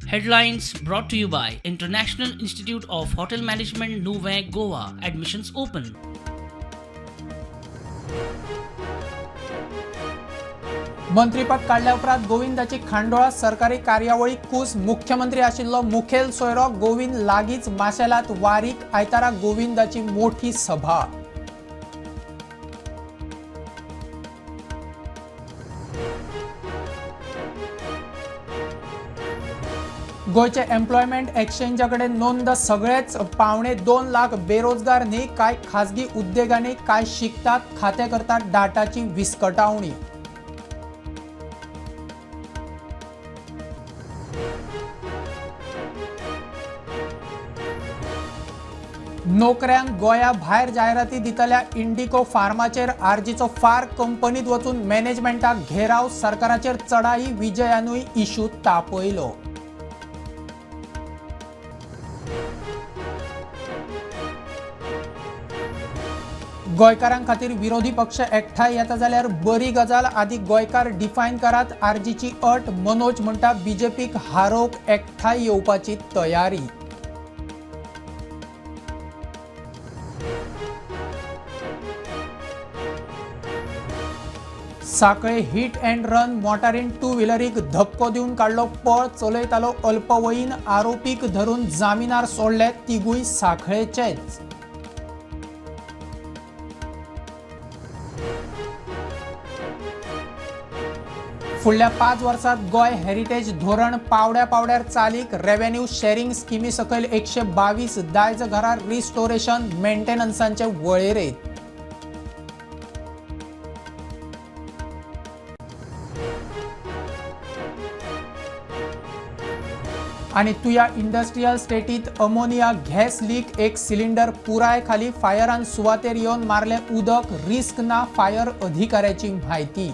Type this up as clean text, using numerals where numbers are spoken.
Headlines brought to you by International Institute of Hotel Management, Nuvem, Goa. Admissions open. मंत्रीपद काडल्या उपरांत गोविंदाची खांडोळा सरकारी कार्यावळीक कूस. मुख्यमंत्री आशिल्लो मुखेल सोयरो गोविंद लागींच माशेलांत वारीक. आयतारा गोविंदाची मोठी सभा. गोंयचे एम्प्लॉयमेंट एक्सचेंजा कडेन नोंद सगळेच 1.75 लाख बेरोजगार न्ही, काय खाजगी उद्देगांनी काय शिकतात, खातें करतात डाटाची विस्कटावणी. नोकऱ्यांक गोंया भायर जायराती दितल्या इंडिको फार्माचेर आरजीचो फार. कंपनीत वचून मॅनेजमेंटाक घेराव. सरकाराचेर चढाई. विजयानूय इशू तापयलो. गोंयकारां खातीर विरोधी पक्ष एकठांय येता जाल्यार बरी गजाल. आदी गोंयकार डिफायन करात आरजीची अट. मनोज म्हणटा बीजेपीक हारोवंक एकठांय येवपाची तयारी. सांखळे हिट अँड रन मोटारीन टू व्हिलरीक धपको दिवन काडलो पळ. चलयतालो अल्पवयीन. आरोपीक धरून जामिनार सोडले. तिगूय सांखळेचेच. फुडल्या 5 वर्सात गोंय हेरिटेज धोरण पावड्या पावड्यार चालीक. रेव्हेन्यू शेरिंग स्किमी सकयल 122 दायज घरां रिस्टोरेशन मेंटेनन्साचे वळेरेंत. आनी तुया इंडस्ट्रियल स्टेटीत अमोनिया गॅस लीक. एक सिलिंडर पुराय खाली. फायरान सुवातेर येवन मारलें उदक. रिस्क ना, फायर अधिकाऱ्याची म्हायती.